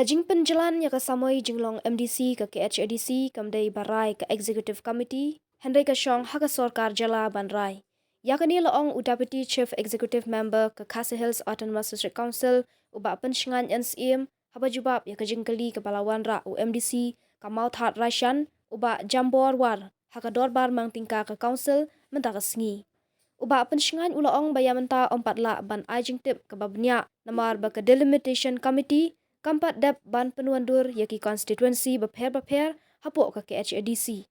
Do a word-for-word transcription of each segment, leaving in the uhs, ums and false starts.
Ka jingpynjlan ïa ka samoi jinglong M D C ka K H A D C kam dei ba rai ka Executive Committee, hynrei ka shong ha ka sorkar jylla ban rai. Ïa kane la ong u Deputy Chief Executive Member ka Khasi Hills Autonomous District Council, u Bah Pynshngain N Syiem, haba jubab ïa ka jingkylli kaba la wanrah u M D C ka Mawthadraishan, u Bah Jambor War, ha ka dorbar mang tyngka ka Council mynta ka sngi. U Bah Pynshngain u la ong ba ïa mynta ym pat lah ban ai jingtip kaba bniah namar ba ka Delimitation Committee kam pat dep ban pynwandur ïa ki constituency bapher bapher hapoh ka K H A D C.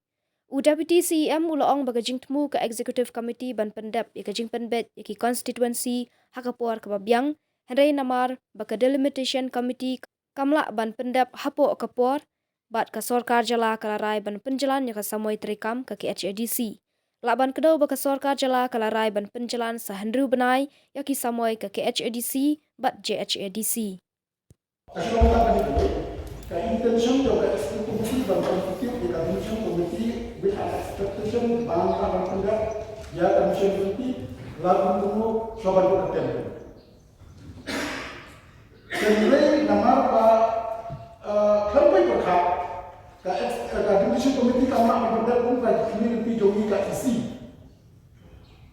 U Deputy C E M u la ong ba ka jingthmu ka Executive Committee ban pyndep ïa ka jingpynbeit ïa ki constituency ha ka por kaba biang, hynrei namar ba ka Delimitation Committee kam lah ban pyndep hapoh ka por, bad ka sorkar jylla ka la rai ban pynjlan ïa ka samoi treikam ka K H A D C. Lah ban kdew ba ka sorkar jylla ka la rai ban pynjlan sa hynriew bnai ïa ki samoi ka K H A D C bad J H A D C. Ka shlong ka dei ka intention jong ka executive committee ban constitute ïa ka mission committee with an expectation ba ngi lah ban pyndep ïa ka mission committee la kum kum shuwa ban dep ka tem. Hynrei namar ba, eh, khlem poi pyrkhat ka ex-, eh, ka Delimitation Committee kam lah ban pyndep kum ka community jong ngi ka E C.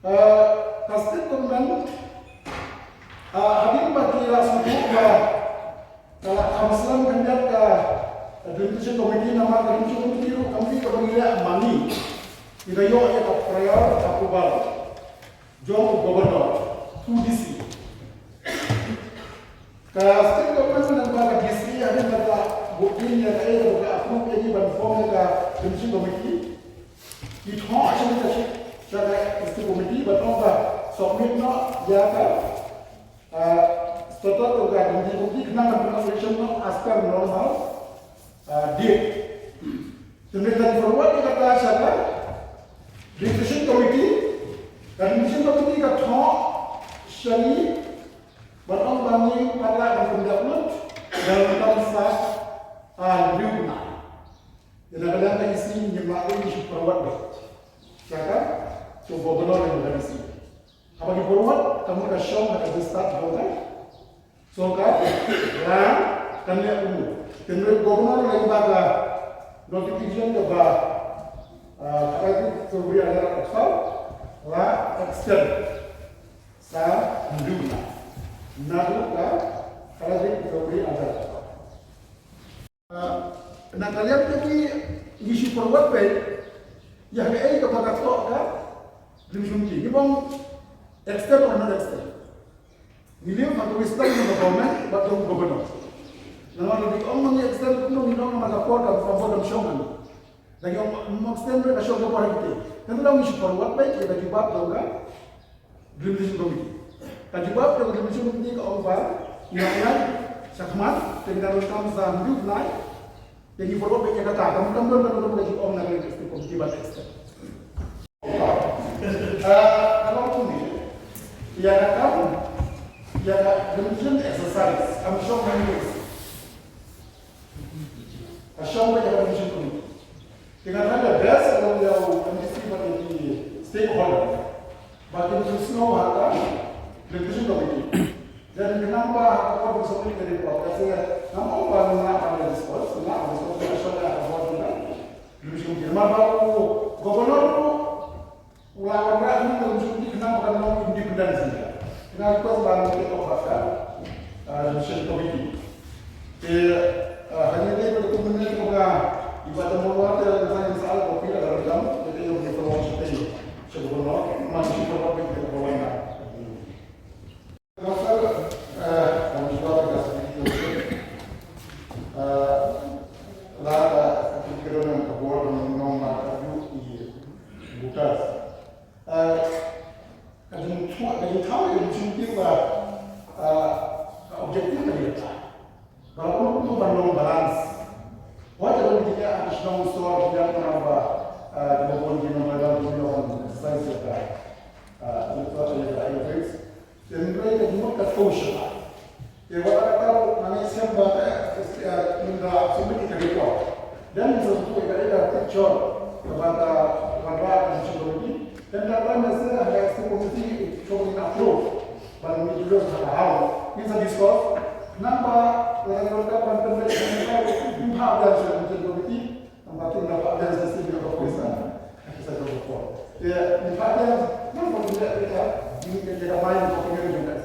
Eh, ka state government, eh, hadien ba ki la sngewthuh ba ka la kham slem khyndiat ka Delimitation Committee namar ka Delimitation Committee ruh kam dei kaba ngi leh ma ngi. Ngi da ïoh ïa ka prior approval jong u Governor through D C. Ka state government lyngba ka D C hadien ba ka buh in ïa kaei kaba ka approve ïa ngi ban form ïa ka Delimitation Committee, ki thoh sha ka, sha ka Executive Committee ban ong ba submit noh ïa ka, ah, statut jong ka Delimitation Committee khnang ban pynlong election noh as per normal, ah, date. Te mynta ka forward ïa kata sha ka Delimitation Committee, ka Delimitation Committee ka thoh sha ngi ban ong ba ngim pat lah ban pyndep lut dalam tang sa, ah, hynriew bnai. Ïa na ka liang ka E C ngim lah, ngi shu forward beit sha ka, sha u Governor jong ka D C. Haba ngi forward, ka mut ka shong ha ka register jong ka sorkar, la kan leh kumno. Te mynta u Governor lyngba ka notification kaba, ah, khatlai tarik February arhajar arphew saw, la extend sa hynriew bnai. Naduh ka khatlai tarik February arhajar arphew saw. Ah, na ka liang te ngi, ngi shu forward beit ïa kaei kaba ka thoh ka Delimitation Committee. Ngi ym ong extend or not extend. Ngi leh ha ka wisdom jong ka government bad jong u Governor. Namar lada ngi ong ngi extend kumno, ngi ong namar ka por kam, ka por kam shong. Lada ngi ong ym extend ruh ka shong ka por ha kita. Te ngi shu forward beit ïa ka jubab jong ka Delimitation Committee. Ka jubab jong ka Delimitation Committee ka ong ba ngi la ïaid shakhmat, te ngi donkam sa hynriew bnai. Te ngi forward beit ïa kata, kam, kam don, kam don ka jingong na ka Executive Committee ban extend. Ah, ka long kumne. Ïa ka kam, ïa ka Delimitation exercise kam shong hangne. Ka shong beit ïa ka Delimitation Committee. Te nga tharai da best ka long ïa u M D C bad ïa ki stakeholder ba kin sngewsih ha ka Delimitation Committee. Te khnang ba ha ka por ba submit ka report, ka sngewsih, ngam ong ba ngin lah ban discuss, ngin lah ban discuss, ka shong ïa ka por jong ka Delimitation Committee. Namar ba u Governor ruh u la wanrah kum ka Delimitation Committee khnang ba kan long independent jong ka. Te nga request ba ngin take off ha ka, ah, Delimitation Committee. Te, ah, hangne te ba ka tu mynne te ba nga, i Bah Jambor War te nga sa ïa sah ko phi la ka rangkam, te te ïoh ki forward sha te, sha u Governor, man shu forward beit ïa ka Governor. Nga sa, eh, kam shuwa ka sa ki, eh, la ka ki kiro na ka bor na nong ma ka yu i butas. Eh, ka jingthaw, ka jingthaw, ka jingthaw, ka jingthaw, eh, ka objective ka dei kata. Ba la kumno kumno ban long balance. Hooid, ka don ki jingeh ha ki shnong sor, ki ïa ka namba, eh, ki ba bun ki namba, ki namba exercise ïa ka, eh, ïa ka, ïa ka, ïa ka. Hynrei ka jingmut ka to sha. Te wat la kata ruh, nga ngeit skhem ba, eh, eh, mynta submit ïa ka report. Then sa shu ïa ka, ïa ka picture kaba ka wanrah ka Delimitation Committee. Then that time, as a, as a committee, it shall be approved. Ban introduce ha ka House. Ngin sa discuss. Namar lada ka ban pynbeit Pha biang sha ka meeting committee, nangta pha biang sha senior officer. Ka sa ka por. Te ngi pha biang, nang pha biang ka, ngi ka jaka mai ko ngi ka jaka